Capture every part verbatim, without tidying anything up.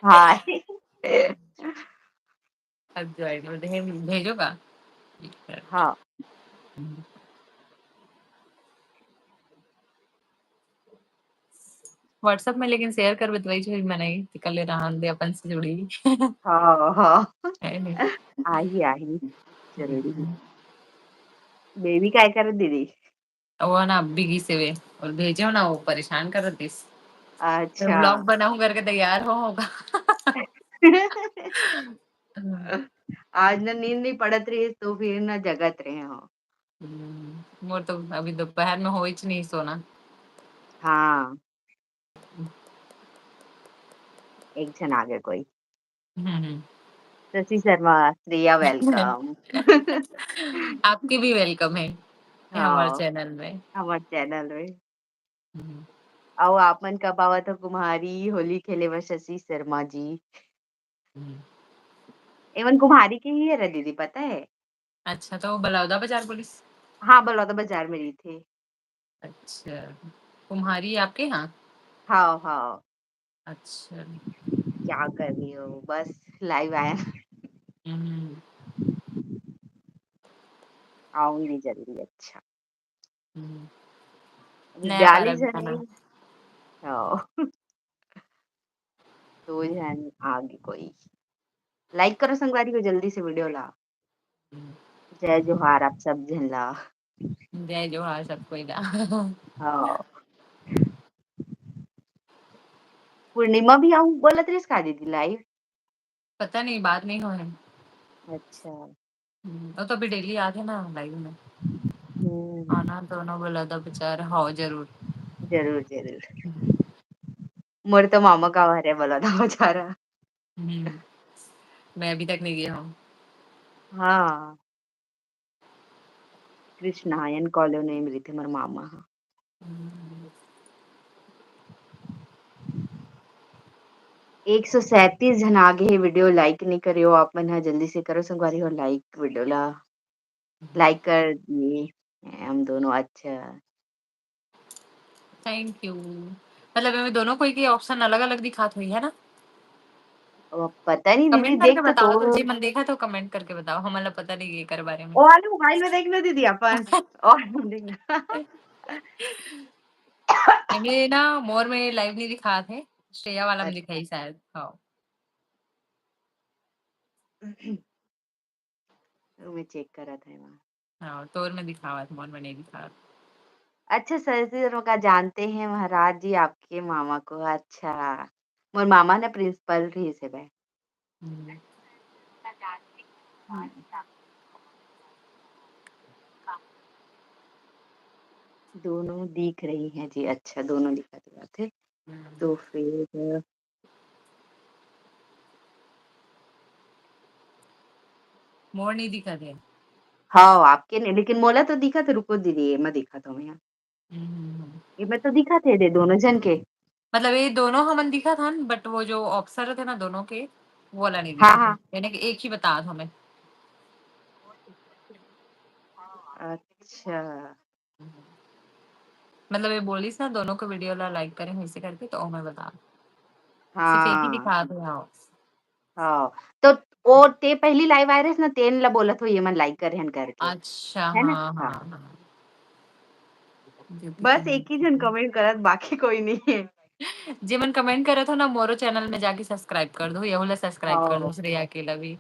हाय। अब ज्वाइन हो, दे-, भेजो का? हाँ। WhatsApp में लेकिन शेयर करबे तो वही चीज बनाई, तो कल रहन दे अपन से जुड़ी। हाँ, हाँ। है नहीं? आही, आही। जरूरी है। हम्म। बेबी काय करत दीदी? वो ना अभी गिस हे वे, और भेजो ना, वो परेशान करत दिस। अच्छा। व्लॉग बनाऊं करके तैयार हो होगा। आज ना नींद नहीं पड़त रही, तो फिर ना जगत रहे हो। हम्म, मोर तो अभी दोपहर में होइच नहीं सोना। हाँ। एक झन आगे कोई। हम्म, हम्म। शशि शर्मा, श्रेया, welcome। आपके भी welcome है हमारे हाँ, चैनल में। हमारे चैनल में। हम्म। अउ आप मन कब आवत हो कुम्हारी, होली खेले बर शशि शर्मा जी? हम्म। एमन कुम्हारी के ही हरे दीदी, पता है? अच्छा, तो बलौदा बाजार पुलिस? हाँ, बलौदा बाजार में रही थे। अच्छा, कुम्हारी आपके यहाँ? हाँ, हाँ। अच्छा। क्या कर रही हो? बस लाइव आया। हम्म। आऊंगी जल्दी, अच्छा। हम्म। अभी नया गाली पारा भी जनी। खाना। हाँ। दो झन आगे कोई। लाइक करो संगवारी हो जल्दी से वीडियो ला। हम्म। जय जोहार आप सब झन ला। जय जोहार सब कोई ला। हाँ। पूर्णिमा भी आऊं बोलत रहिस का दीदी लाइव? पता नहीं, बात नहीं हो है। अच्छा। हम्म, वो तो अभी डेली आथे ना लाइव में। हम्म। आना दोनों बलौदा बाजार, हाँ, जरूर। जरूर, जरूर। हम्म। मोर तो मामा गाँव हरे बलौदा बाजार। हम्म। मैं अभी तक नहीं गया हूँ। हाँ। कृष्णायन कॉलोनी में रहिथे मोर मामा ह। हम्म। एक सौ सैंतीस झन आगे हे, वीडियो लाइक नहीं करे हो आप मन ह, जल्दी से करो संगवारी हो लाइक वीडियो ला। हम्म। लाइक कर दिए हम दोनों, अच्छा। Thank you। मतलब एमे दोनों कोई के ऑप्शन अलग-अलग दिखात होही, है ना? अब पता नहीं दीदी, कमेंट करके देख तो बताओ, तो तो। जे मन देखा तो कमेंट करके बताओ, हमन ला पता नहीं ये कर बारे में। ओ वाले मोबाइल में देख लो दीदी अपन। और देख लो। एमे ना मोर में लाइव नहीं दिखात हे, श्रेया वाला में अच्छा। दिखाई शायद। हाँ। मैं चेक करत हे वहाँ। हाँ, तोर में दिखावत, मोर में नहीं दिखावत। अच्छा, सर जी, हम का जानते हैं महाराज जी आपके मामा को। अच्छा, मोर मामा ना प्रिंसिपल रहिस हे बे। हम्म। हम्म। दोनों दिख रही हैं जी। अच्छा, दोनों दिखात बात है। हम्म। तो फिर मोर नहीं दिखत हे। हाँ, आपके नहीं, लेकिन मोला तो दिखत हे। रुको दीदी, ये मैं दिखात हूँ यहाँ। हम्म, हम्म, हम्म। ये मैं तो दिखात हे दे दोनों जन के। मतलब ये दोनों हमन दिखत हन, but वो जो ऑप्शन रहते ना दोनों के, वो वाला नहीं हाँ, दिखत हे। हाँ। यानी कि एक ही बतात हमें। अच्छा। मतलब ये बोलिस ना दोनों के वीडियो ला लाइक करें वैसे करके, तो मैं बता। सिर्फ एक ही हाँ। दिखात हे, हाँ। हाँ, तो ओ ते पहली लाइव आए रहिस ना, तेन ला बोलत हो ये मन लाइक करे हन करके। अच्छा, है ना? हाँ, हाँ। हाँ, हाँ। ज्योतिका बस एक ही झन कमेंट करत, बाकी कोई नहीं है। जे मन कमेंट करत हो ना, मोरो चैनल में जाके सब्सक्राइब कर दो, यहू ला सब्सक्राइब कर दो, हाँ। श्रेया के ला भी।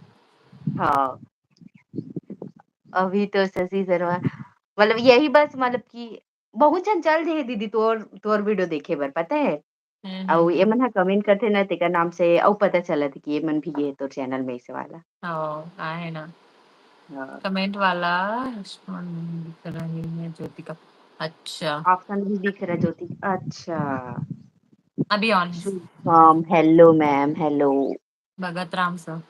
हाँ। अभी तो शशि शर्मा, मतलब यही बस, मतलब कि बहुत झन चल दे दीदी तोर, तोर वीडियो देखे बर, पता है? हम्म, अउ हम्म, ये हम्म। मन ह कमेंट करथे ना, तेकर नाम से अउ पता चलत हे कि ये मन भी गे हे तोर चैनल में, ऐसे वाला। हाँ, आहे ना। हाँ। कमेंट वाला ऑप्शन नहीं दिख रहा है, ज्योतिका। अच्छा। ऑप्शन नहीं दिख रहा, ज्योति-, अच्छा। अभी ऑन है। Shubham, hello ma'am, hello. Bhagat Ram sir.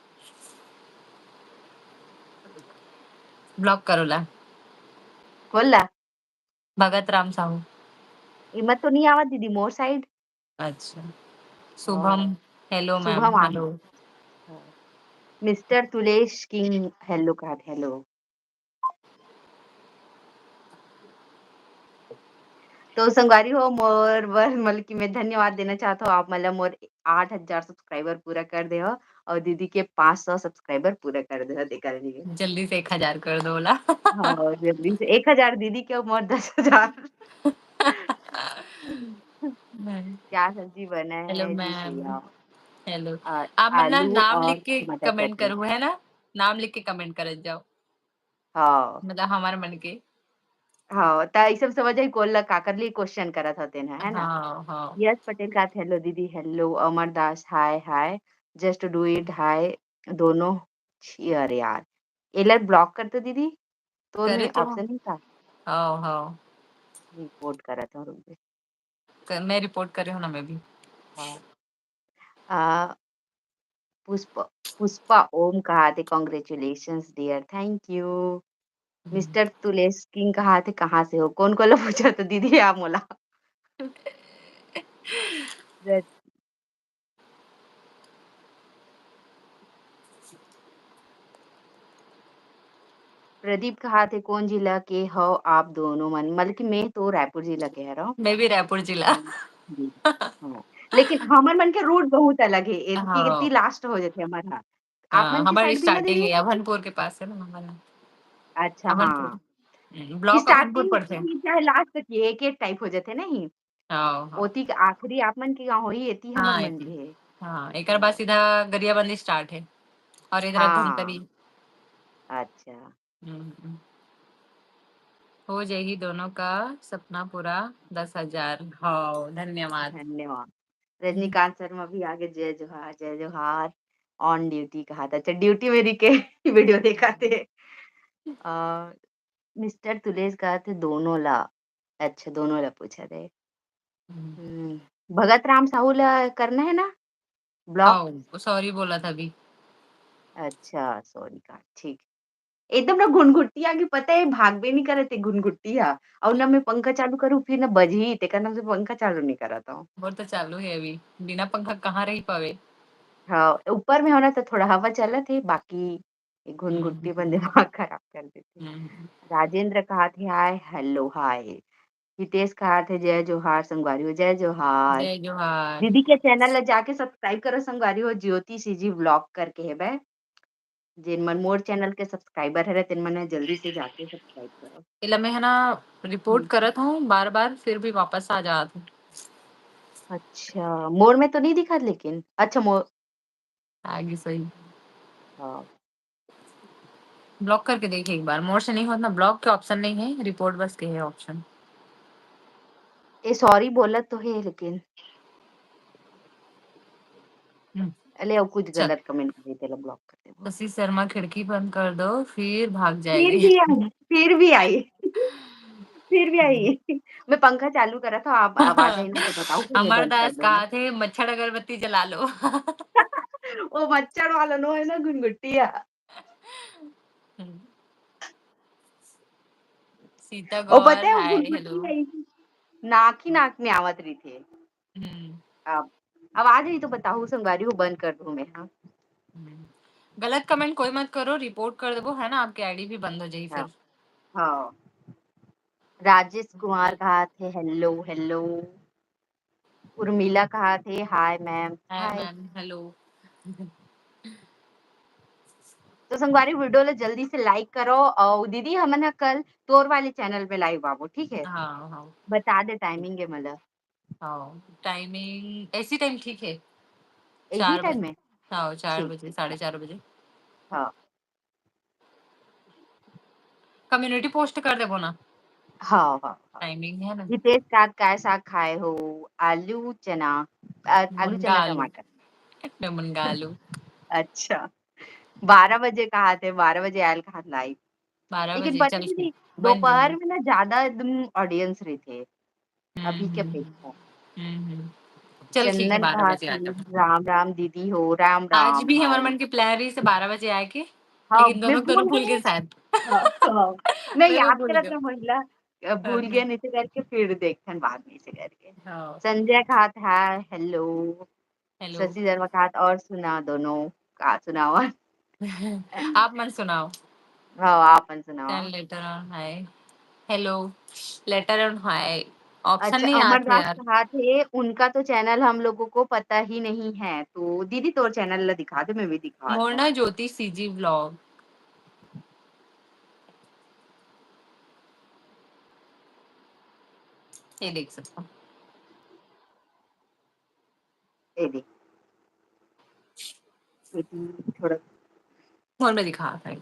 Block करो ला। खोल ला। भगत राम साहू। एमा तो नहीं आवत दीदी, मोर साइड। अच्छा। शुभम, हाँ। हेलो मैम, शुभम आ-, हेलो। हाँ। मिस्टर तुलेश किंग, हेलो कहत, हेलो। तो संगवारी हो, मोर बर, मतलब कि मैं धन्यवाद देना चाहत हूँ, आप मतलब मोर आठ हजार subscriber पूरा कर दे हो और दीदी के पाँच सौ subscriber पूरा कर दे हो, तेकर लिए। जल्दी से एक हजार कर दो ला। हाँ, जल्दी से एक हजार दीदी के और मोर दस हजार। नहीं। क्या सब्जी बना हेलो है जी मैम। भैया? हेलो। आ, आप मन ना आलू नाम और लिख के टमाटर कमेंट चटनी। करू, है ना? नाम लिख के कमेंट करत जाओ। हाँ। मतलब हमार मन के। हाँ, त ई सब समझ आई कोन ला काकर लिए क्वेश्चन करत हतेन, है ना? हाँ, हाँ। यश पटेल का हेलो दीदी, hello Amar Das, hi, hi, just do it, हाय, दोनों। छी, अरे यार, एला ब्लॉक कर दो दीदी, तोर करे में तो ऑप्शन नहीं था। हाँ, हाँ। रिपोर्ट करत हूँ, रुक दे। क-, मैं रिपोर्ट करे हूँ ना मैं भी। हाँ। आ, पुष्पा, पुष्पा ओम कहा थे, "Congratulations dear, thank you।" Hmm. Mister Tulesh king कहा थे, "कहाँ से हो?" कौन कोला पूछा तो दीदी आप मोला। जय प्रदीप कहा थे, "कौन जिला के हो आप दोनों मन?" मतलब कि मैं तो रायपुर जिला के हरव। मैं भी रायपुर जिला। हम्म, जी। हाँ। लेकिन हमर मन के रूट बहुत अलग है। एदकी हाँ। एती लास्ट हो जाथे हमर हा। आप हाँ, मन के हमर साइड भी ना स्टार्टिंग दीदी? है, अभनपुर के पास है ना हमर। अच्छा, अभनपुर। हाँ। हम्म, ब्लॉक अभनपुर स्टार्टिंग पड़थे। चाहे लास्ट तक ये एक एक टाइप हो जाथे नहीं? हाँ, हाँ। ओती के आखिरी आप मन के गाँव होही, एती हमर हाँ, मन एती। के हे। हाँ, एकर बाद हाँ। सीधा गरियाबंदी स्टार्ट है और इधर हाँ। धमतरी। अच्छा। हम्म, हम्म। हो जाही दोनों का सपना पूरा दस हजार। हाँ, धन्यवाद। धन्यवाद। हम्म। रजनीकांत शर्मा भी आगे, "जय जोहार, जय जोहार।" On duty कहा था। अच्छा, ड्यूटी में रह के वीडियो देखा थे। हम्म। अ, मिस्टर तुलेश कहा थे, "दोनों ला।" अच्छा, दोनों ला पूछा थे। हम्म। हम्म, भगत राम साहू ला करना है ना ब्लॉक? हाँ, वो सॉरी बोला था अभी। अच्छा, सॉरी का, ठीक। एकदम ना घुनघुट्टी आगे, पता है, भागबे नहीं करत है घुनघुट्टी हा। और ना मैं पंखा चालू करूँ, फिर ना बजही, तेकर नाम से पंखा चालू नहीं करत हूँ। मोर तो चालू है अभी, बिना पंखा कहाँ रह पावे। हाँ, ऊपर में होना तो थोड़ा हवा चलत है, बाकी ये घुनघुट्टी हम्म, मन हम्म। दिमाग खराब कर देथे। हम्म, हम्म। राजेंद्र कहा थे, "हाय, हेलो, हाय।" हितेश कहा थे, "जय जोहार संगवारी हो, जय जोहार।" जय जोहार। दीदी के चैनल ला जाके सब्सक्राइब करो संगवारी हो, ज्योति सीजी व्लॉग करके हेबे। जेन मन मोर चैनल के सब्सक्राइबर हरे, तेन मन ह जल्दी से जाके सब्सक्राइब करो। एला मैं है ना रिपोर्ट हम्म। करत हूँ बार-बार, फिर भी वापस आ जात हूँ। अच्छा, मोर में तो नहीं दिखत लेकिन। अच्छा, मोर आगे सही। हाँ। ब्लॉक करके देख एक बार, मोर से नहीं होत ना, ब्लॉक के ऑप्शन नहीं है, रिपोर्ट बस के है ऑप्शन। ए, सॉरी बोलत तो है लेकिन। हम्म। अले, अउ कुछ चल। गलत कमेंट करे, तेला ब्लॉक कर देबो। शशि शर्मा, खिड़की बंद कर दो, फिर भाग फिर जाएगी। भी आई, फिर भी आई। फिर भी आई। हम्म। मैं पंखा चालू करा था, आप आवाज आई ना तो बताओ, फिर मैं अमर बंद कर दास दूंगा। कहा थे, "मच्छर अगरबत्ती जला लो।" वो मच्छर वाला नो है ना, घुनघुटिया। हम्म। सीता ओ, पता गौर, है, वो हाय, घुनघुटी हेलो। है, नाक ही नाक में आवत रहिथे। हम्म। अब, अब आ जाई तो बताहू संगवारी हो, बंद कर दूं मैं, हाँ। हम्म। गलत कमेंट कोई मत करो, रिपोर्ट कर देबो, है ना, आपके आईडी भी बंद हो जाई हाँ। फिर। हाँ। राजेश कुमार कहा थे, "हेलो, हेलो।" उर्मिला कहा थे, "hi ma'am." Hi hi. Ma'am, hello. तो संगवारी, वीडियो ला जल्दी से लाइक करो। और दीदी, हमन ह कल तोर वाले चैनल पे लाइव आबो, ठीक है? हाँ, हाँ। बता दे टाइमिंग है मला। हाँ, टाइमिंग ऐसी टाइम ठीक है। यही चार टाइम बजे। में? हाँ, चार ठीक, बजे, ठीक, साढ़े हाँ। चार बजे। हाँ। कम्युनिटी पोस्ट कर देबो ना। हाँ, हाँ, हाँ। टाइमिंग है ना। हितेश का काय साग खाए हो? आलू, चना, आ-, आलू, मुनगा चना, आलू। टमाटर। मैं मुनगा आलू। अच्छा। बारह बजे कहा थे, बारह बजे आयल कहा लाइव। बारह लेकिन बजे, पता चल नहीं, ठीक। बन दोपहर जाएंगे। में ना ज्यादा एकदम ऑडियंस रहिथे। अभी के हम्म, अपेक्षा। हम्म, हम्म। चल, ठीक है, चंदन बारह कहा बजे आ थे, जाओ। "राम राम दीदी हो, राम आज राम, भी हमर हाय।" मन के प्लान रहिस हे बारह बजे आए के, हाँ, लेकिन मैं दोनों, दोनों भूल भूल गए गए। शायद। हाँ, हाँ। मैं मैं भी याद भूल करत गए। हूँ महिला, अ, भूल हम्म। गए, नहीं तो करके फिर देखथन बाद में से करके। हाँ। संजय कहा था, "हेलो।" हेलो। शशि शर्मा कहा था, "और सुना दोनों, का सुनाओ?" आप मन सुनाओ। हाँ, आप मन सुनाओ। Then later on, hi. Hello. Later on, hi. Option अच्छा, नहीं अमर आत हे दास यार। कहा थे, उनका तो चैनल हम लोगों को पता ही नहीं है। तो दीदी, तोर चैनल ला दिखा दे, मैं भी दिखा मोर दूँ। ना ज्योति सीजी व्लॉग। ये देख सकता हूँ। ये देख। ये भी थोड़ा मोर में दिखा था।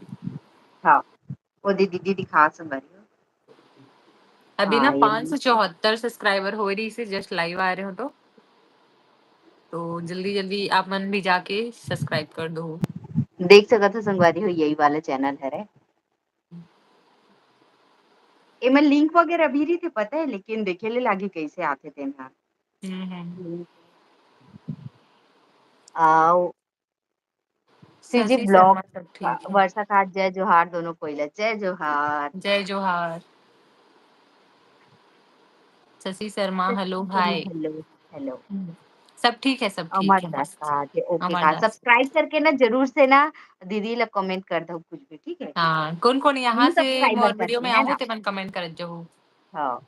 हाँ, वो दीदी, दीदी दिखा संगवारी हो। अभी ना हाँ, ये पाँच सौ चौहत्तर सब्सक्राइबर हो रही से जस्ट लाइव आ रहे हो तो। तो जल्दी, जल्दी आप मन भी जाके सब्सक्राइब कर दो। देख सकत हो संगवारी हो, यही वाला चैनल हरे। एमे लिंक वगैरह भी रहिथे, पता है, लेकिन देखे ले लागी कैसे आथे तेन ह। हम्म, हम्म। आओ। सीजी शशि ब्लॉग, शर्मा, सब ठीक है। वर्षा खात, जय जोहार दोनों कोई ला, जय जोहार। जय जोहार। Shashi Sharma, Shashi hello, Sharma, hi. Hello, hello. Hmm, सब ठीक है, सब ठीक अमर है। दास कहा थे, ओके अमर कहा। दास। सब्सक्राइब करके ना जरूर से ना दीदी ला कमेंट कर दो कुछ भी, ठीक है? हाँ, कौन कौन यहाँ न्यू से सब्सक्राइबर मोर वीडियो करके, में है आओ ना? ते मन कमेंट करत जाओ। हाँ।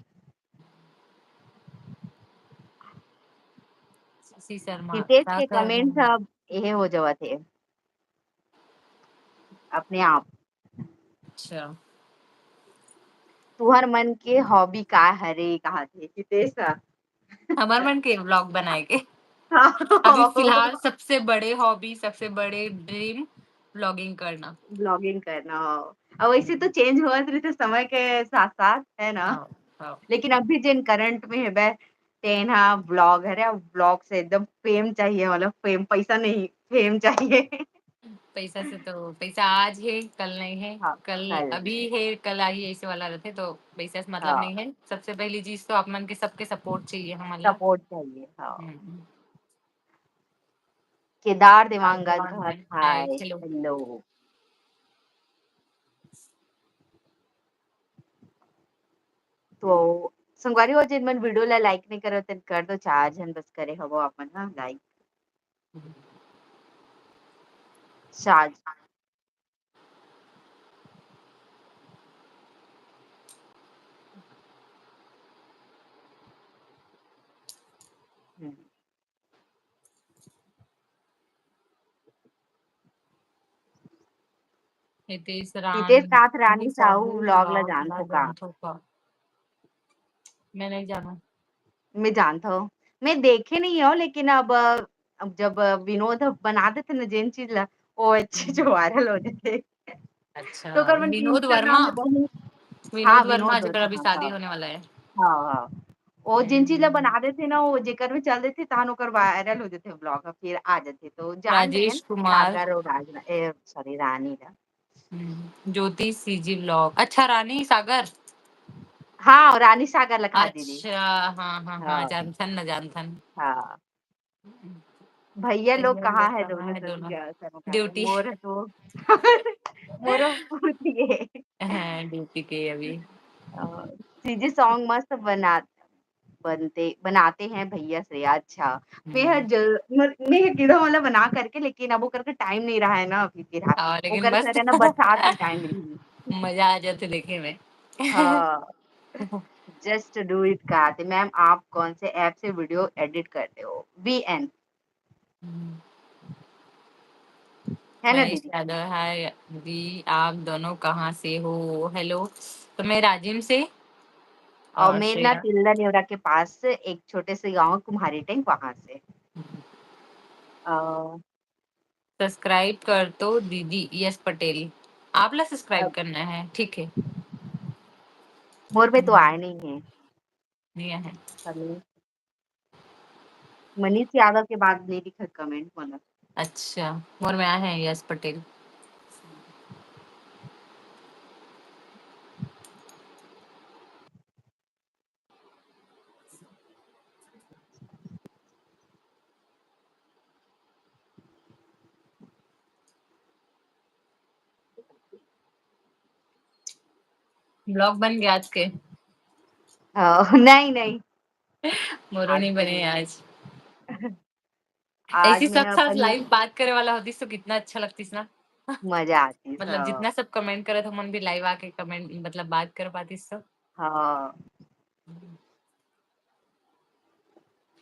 शशि शर्मा, हितेश का के कर कमेंट रहे हैं? सब यही हो जावत है अपने आप। अच्छा। तुहर मन के हॉबी का हरे, कहा थे हितेश ह? हमर मन के व्लॉग बनाए के। हाँ। अभी फिलहाल सबसे बड़े हॉबी, सबसे बड़े ड्रीम व्लॉगिंग करना। व्लॉगिंग करना, हाँ। अब वैसे तो हम्म। चेंज होवत रहिथे समय के साथ-साथ, है ना? हाँ, हाँ। लेकिन अभी जेन करंट में हेबे, तेन ह व्लॉग हरे, अब व्लॉग से एकदम फेम चाहिए, मतलब फेम, पैसा नहीं, फेम चाहिए। पैसा से तो, पैसा आज है, कल नहीं है, हाँ, कल कल। अभी है, कल आही, ऐसे वाला रहते तो पैसा से मतलब हाँ। नहीं है। सबसे पहली चीज तो आप मन के सबके सपोर्ट चाहिए हमन ला। सपोर्ट चाहिए, हाँ। हम्म। केदार देवांगन, देवांगन, हाय, हाय, hello। Hello। तो संगवारी हो, जेन मन वीडियो ला लाइक नहीं करो, तेन कर दो, चार झन बस करे हवो आप मन, हाँ, लाइक। चार। हम्म। हितेश हितेश रान-, साथ रानी साहू व्लॉग ला व्लॉग जानथो ला का? जानथो का? मैं नहीं जाना। मैं जानता हूँ, मैं देखे नहीं हूँ, लेकिन अब, अब जब विनोद बना देथे ना जेन चीज ला, वो अच्छे जो हम्म। वायरल हो जाथे। अच्छा, तो ओकर मन के विनोद Instagram वर्मा? में बहुत, विनोद हाँ, वर्मा, विनोद जेकर वर्मा, अभी शादी हाँ। होने वाला है। हाँ, हाँ। वो जेन चीज ला हम्म। बना देथे ना, वो जेकर में चल देथे, तहन ओकर वायरल हो जाथे व्लॉग, फिर आ जाथे। तो जान रहे हैं राजेश कुमार। सागर और राजना-, ए, सॉरी, रानी ला। हम्म, ज्योति सीजी व्लॉग। अच्छा, रानी सागर? हाँ, रानी सागर लखा दीदी। अच्छा, हाँ, हाँ, हाँ, हाँ। जानथन न, जानथन। हाँ। हम्म। भैया लोग भैया कहाँ लोग है कहाँ दोनों है जन दोनों? का, सब का? Duty। मोर तो, मोर पूछिए। हाँ, duty के अभी। अ, सीजी सॉन्ग मस्त बना बनते, बनाते हैं भैया श्रेया। अच्छा, मैं ह हम्म। जल-, मर-, मैं ह गिरा वाला बना करके, लेकिन अब ओकर के टाइम नहीं रहा है ना अभी फिलहाल। हाँ, लेकिन ओकर मस्त। करे ना बरसात के टाइम रही। मजा आ जाते देखे में। हाँ। Just do it कहा थे, "मैम, आप कौन से ऐप से वीडियो एडिट करते हो?" वीएन। हम्म। है ना मनीष दीदी? यादव, हाय दीदी, आप दोनों कहाँ से हो? हेलो, तो मैं राजिम से। और और मैं ना श्रेया? टिल्ला नेवरा के पास से एक छोटे से गाँव कुम्हारी टैंक, वहाँ से। हम्म। अ, सब्सक्राइब कर तो दीदी, यश पटेल। आप ला सब्सक्राइब अब करना है, ठीक है। मोर में तो हम्म। आए नहीं है। नहीं आए है। चलिए। मनीष यादव के बाद नहीं दिखा कमेंट मोला। अच्छा, मोर में आए हैं यश पटेल। व्लॉग बन गया आज के? हाँ, नहीं, नहीं। मोरो आज नहीं बने नहीं। आज। आज ऐसी मैं सब साथ अपन लाइव बात करे वाला होतीस तो कितना अच्छा लगतीस ना। मजा आतीस, मतलब, हाँ। जितना सब कमेंट करत, हमन भी लाइव आके कमेंट, मतलब, बात कर पातीस तो। हाँ।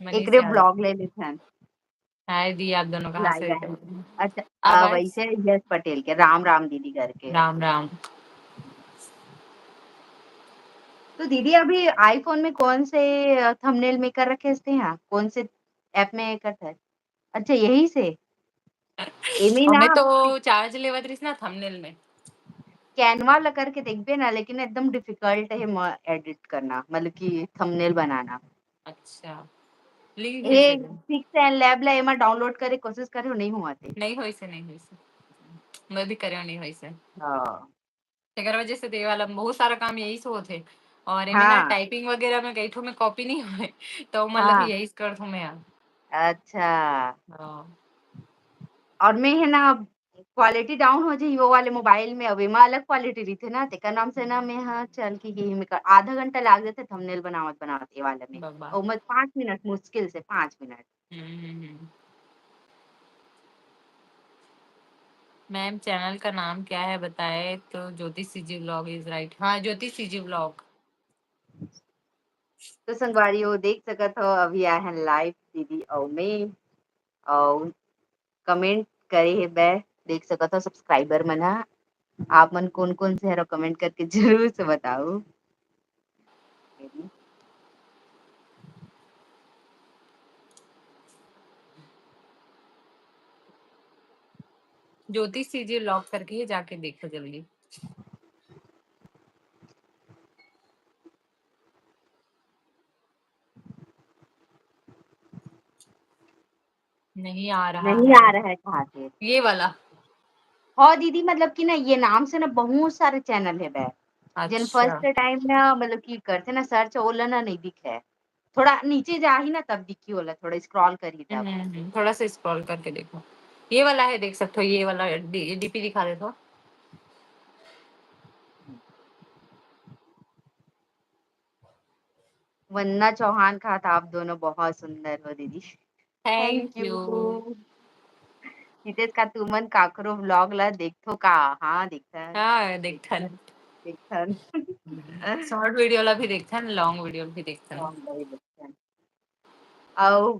मनीष एकरे यादव। Vlog ले लेथन। हाय दी, आप दोनों कहाँ से? अच्छा, वैसे यश पटेल के राम राम दीदी करके। राम राम। तो दीदी, अभी iPhone में कौन से थंबनेल मेकर रखे हस तेहा? कौन से ऐप में करत हस? अच्छा, यही से। एमे ना तो चार्ज लेवत रहिस ना थंबनेल में। कैनवा ला करके देखबे ना, लेकिन एकदम डिफिकल्ट हे एडिट करना, मतलब कि थंबनेल बनाना। अच्छा। ए सिक्स एंड लैब ला एमा डाउनलोड करे कोशिश करे, नहीं हुआ थे। नहीं होइसे, नहीं होइसे। मैं भी करे, नहीं होइसे। हाँ। एकर वजह से तो ये वाला बहुत सारा काम यही से होथे। और एमे ना हाँ। टाइपिंग वगैरह में कई ठो में कॉपी नहीं होए, तो मतलब हाँ। यही से करथों मैं। अच्छा। हाँ। और मैं है ना, क्वालिटी डाउन हो जाही वो वाले मोबाइल में, अब एमा अलग क्वालिटी रहिथे ना, तेकर नाम से ना मैं हा चल के यही में कर, आधा घंटा लाग जाथे थंबनेल बनावत बनावत ये वाले में। बाबा। और मैं पाँच मिनट, मुश्किल से पाँच मिनट। हम्म, हम्म, हम्म। मैम, चैनल का नाम क्या है बताए तो। ज्योति सीजी व्लॉग इज राइट। हाँ, ज्योति सीजी व्लॉग। तो संगवारी हो, देख सकत हो, अभी आए हैं लाइव दीदी अउ मैं, अउ कमेंट करे हे बै, देख सकत हो सब्सक्राइबर मन हा। आप मन कौन कौन से हरो, कमेंट करके जरूर से बताओ। ज्योति सीजी व्लॉग करके ही जाके देखो जल्दी। नहीं आ रहा नहीं है। आ रहा है कहाँ से? ये वाला। हाँ दीदी, मतलब कि ना ये नाम से ना बहुत सारे चैनल हे बै। जेन अच्छा। फर्स्ट टाइम ना मतलब कि करथे ना सर्च, ओला ना नहीं दिखे। थोड़ा नीचे जाही ना तब दिखी ओला, थोड़ा स्क्रॉल करी तब। हम्म, हम्म, थोड़ा सा स्क्रॉल करके देखो। ये वाला है, देख सकते हो, ये वाला डी-, डीपी दिखा देता हूँ। वंदना चौहान कहा था, आप दोनों बहुत सुंदर हो दीदी। Thank Thank you। You. Hitesh का तुमन काकरो व्लॉग ला देखथो का? हाँ, देखथन। हाँ, देखथन। देखथन। शॉर्ट वीडियो ला भी देखथन, लॉन्ग वीडियो भी देखथन। लॉन्ग वीडियो देखथन। अउ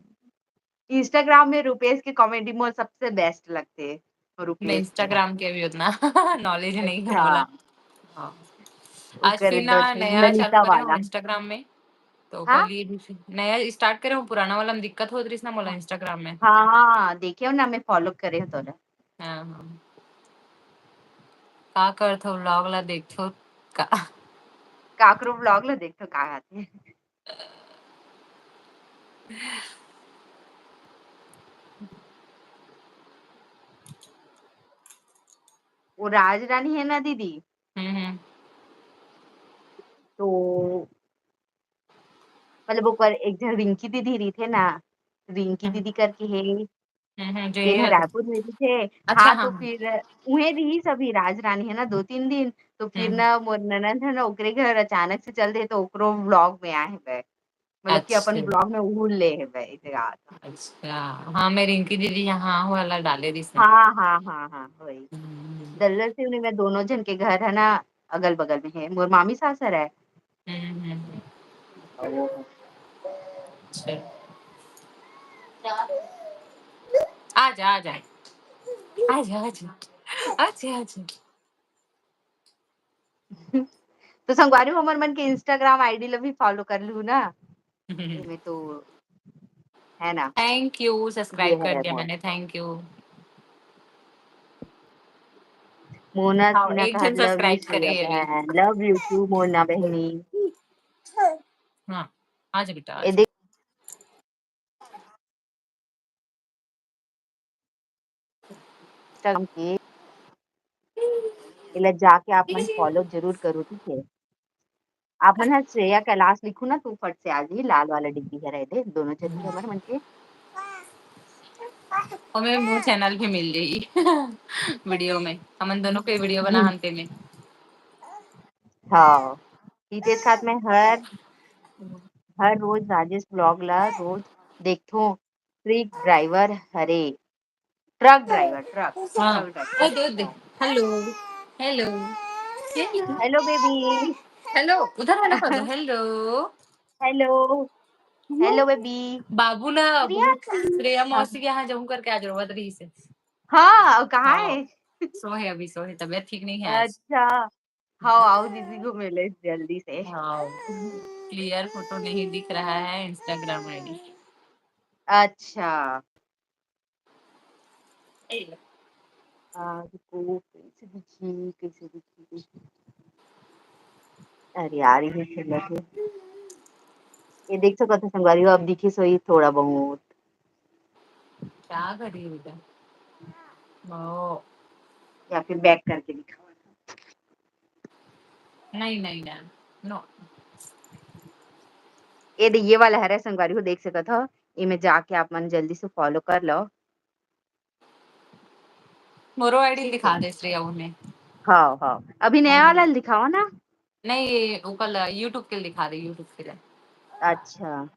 इंस्टाग्राम में रुपेश के कॉमेडी मोर सबसे बेस्ट लगथे। रुपेश मैं के। इंस्टाग्राम के भी उतना नॉलेज नहीं है हाँ। बोला। हाँ। आज ओकर फिर एक ना दो नया ललिता चालू करे हूँ वाला। इंस्टाग्राम में, तो हाँ? कल ये भी फिर नया स्टार्ट करे हूँ, पुराना वाला हम दिक्कत होत रहिस ना मोला इंस्टाग्राम में। हाँ, देखे हो ना, मैं फॉलो करे हूँ तोला। हाँ, हाँ। का करथो, व्लॉग ला देखथो का? काकरो व्लॉग ला देखथो का आथे। वो राज रानी है ना दीदी, हम्म, हम्म। तो मतलब ओकर एक झन रिंकी दीदी रहिथे ना, रिंकी हम्म। दीदी करके हे, हम्म, हम्म, जो जेन ये ह रायपुर में रहिथे। अच्छा, हाँ, हाँ, तो हाँ। फिर उहे रिहिस अभी राज रानी है ना दो तीन दिन, तो फिर हम्म। ना मोर ननद है ना ओकरे घर अचानक से चल दे, तो ओकरो व्लॉग में आए हेबे, मतलब कि अपन अच्छा। व्लॉग में उहू ले हेबे इसे रात। अच्छा, हाँ, मैं रिंकी दीदी यहाँ वाला डाले रहिस ना। हाँ, हाँ, हाँ, हाँ, वही। हम्म। दल्लत सिवनी में दोनों झन के घर है ना, अगल बगल में है, मोर मामी सासर है। हम्म, हम्म, हम्म। अच्छा। आ जा, आ जा। आ जा, आ जा। आ जा, आ जा। तो संगवारी हो, हमर मन के इंस्टाग्राम आईडी ला भी फॉलो कर लू ना। एमे तो है ना। थैंक यू, ये सब्सक्राइब कर है दिया वो। मैंने, थैंक यू। मोना हाँ, सिन्हा एक कहा झन था, "Love you सब्सक्राइब too, करे है अभी। बहन, love you too, मोना बहनी।" हाँ, आ जा बेटा, आ ये जा। देख, इंस्टाग्राम के, एला जाके आप मन फॉलो जरूर करो, ठीक है? आप मन ह श्रेया कैलाश लिखू ना, तू फट से आ जाही, लाल वाला डिब्बी हरे दे, दोनों झन के हमर मन के। ओमे वो चैनल भी मिल जाही वीडियो में, हमन दोनों के वीडियो बना हम्म। हन तेमे। हाँ, हितेश साथ में हर, हर रोज राजेश व्लॉग ला रोज देखथो। ट्रक ड्राइवर हरे, ट्रक ड्राइवर, ट्रक, हाँ, ट्रक ड्राइवर। ओ दे, ओ दे। Hello, hello, hello. Hello baby. Hello, उधर वाला कर दो, हेलो। हेलो। Hello baby. बाबू ना प्रिया श्रेया मौसी के यहाँ जाऊं करके आज रोवत रही से। हाँ, कहाँ है? सोहे, अभी सोहे, तबियत ठीक नहीं है आज। अच्छा। हाँ, आओ दीदी को मिले जल्दी से। हाँ, क्लियर फोटो नहीं दिख रहा है Instagram आईडी। अच्छा। आज को कैसे दिखी, कैसे दिखी? अरे यार, ये चला है। ये देख सकत हो संगवारी हो, अब दिखी सोई थोड़ा बहुत। क्या कर रही है बेटा? ओ, या फिर बैक करके दिखाओ। नहीं, नहीं, नहीं, नो। ये दे, ये वाला हरे संगवारी हो, देख सकत हो, इमे जाके आप मन जल्दी से फॉलो कर लो। मोरो आईडी दिखा दे श्रेया उन्हें। हाँ, हाँ, अभी नया वाला दिखाओ ना। नहीं, ये ऊपर YouTube के दिखा दे, YouTube के लिए। अच्छा।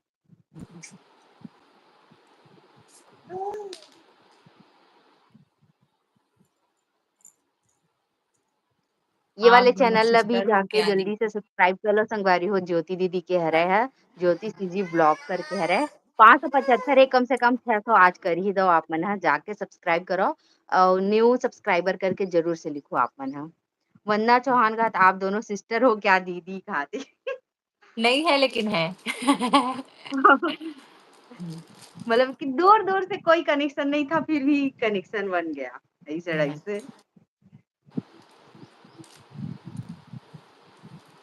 ये वाले चैनल ला भी जाके जल्दी से सब्सक्राइब कर लो संगवारी हो। ज्योति दीदी के हरे है, ज्योति सीजी ब्लॉग करके हरे। पाँच सौ पचहत्तर है, कम से कम छह सौ आज कर ही दो आप मन ह, जाके सब्सक्राइब करो और न्यू सब्सक्राइबर करके जरूर से लिखो आप मन ह। वंदना चौहान कहत, आप दोनों सिस्टर हो क्या दीदी? कहते नहीं है लेकिन है। मतलब कि दूर दूर से कोई कनेक्शन नहीं था, फिर भी कनेक्शन बन गया ऐसे ऐसे।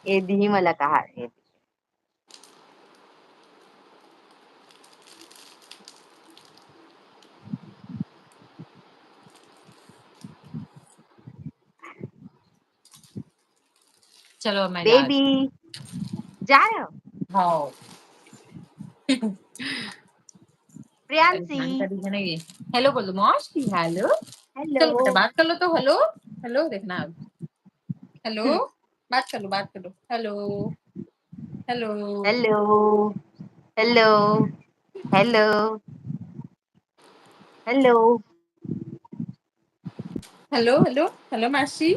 ए दिही मला कहा ए। चलो मैं बेबी जा रहे हो? हाँ। प्रियांशी। हेलो बोल दो मौसी, हेलो। हेलो। बात कर लो तो। हेलो, हेलो देखना अब। हेलो, बात कर लो, बात कर लो। Hello, hello, hello, hello, hello, hello, hello, hello, hello मासी।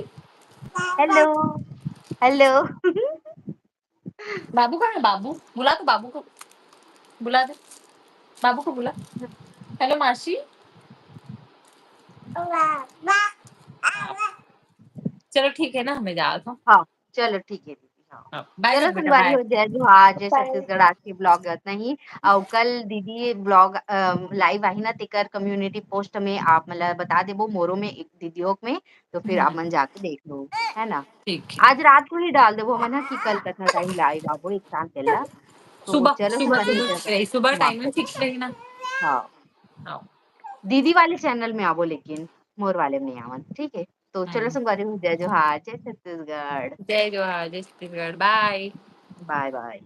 Hello, hello. बाबू कहाँ है? बाबू बुला तो, बाबू को बुला दे, बाबू को बुला। हेलो मासी। चलो ठीक है ना, हमें जाओ तो। हाँ, चलो ठीक है दीदी। हाँ। चलो संगवारी हो, जय जोहार, जय छत्तीसगढ़। आज के ब्लॉग इतना ही। और कल दीदी ब्लॉग लाइव आही ना, तेकर कम्युनिटी पोस्ट में आप मतलब बता देबो मोरो में एक दीदियों में, तो फिर आप मन जाके देख लो, है ना? ठीक। आज रात को ही डाल देबो मन कि कल कितना टाइम लाइव आबो एक साथ पहला। सुबह, सुबह, सुबह टाइम में फिक्स रही ना। हाँ, दीदी वाले चैनल में आबो, लेकिन मोर वाले में नहीं आवन, ठीक है? तो चलो संगवारी हो, जय जोहार, जय छत्तीसगढ़। जय जोहार, जय छत्तीसगढ़। बाय, बाय, बाय।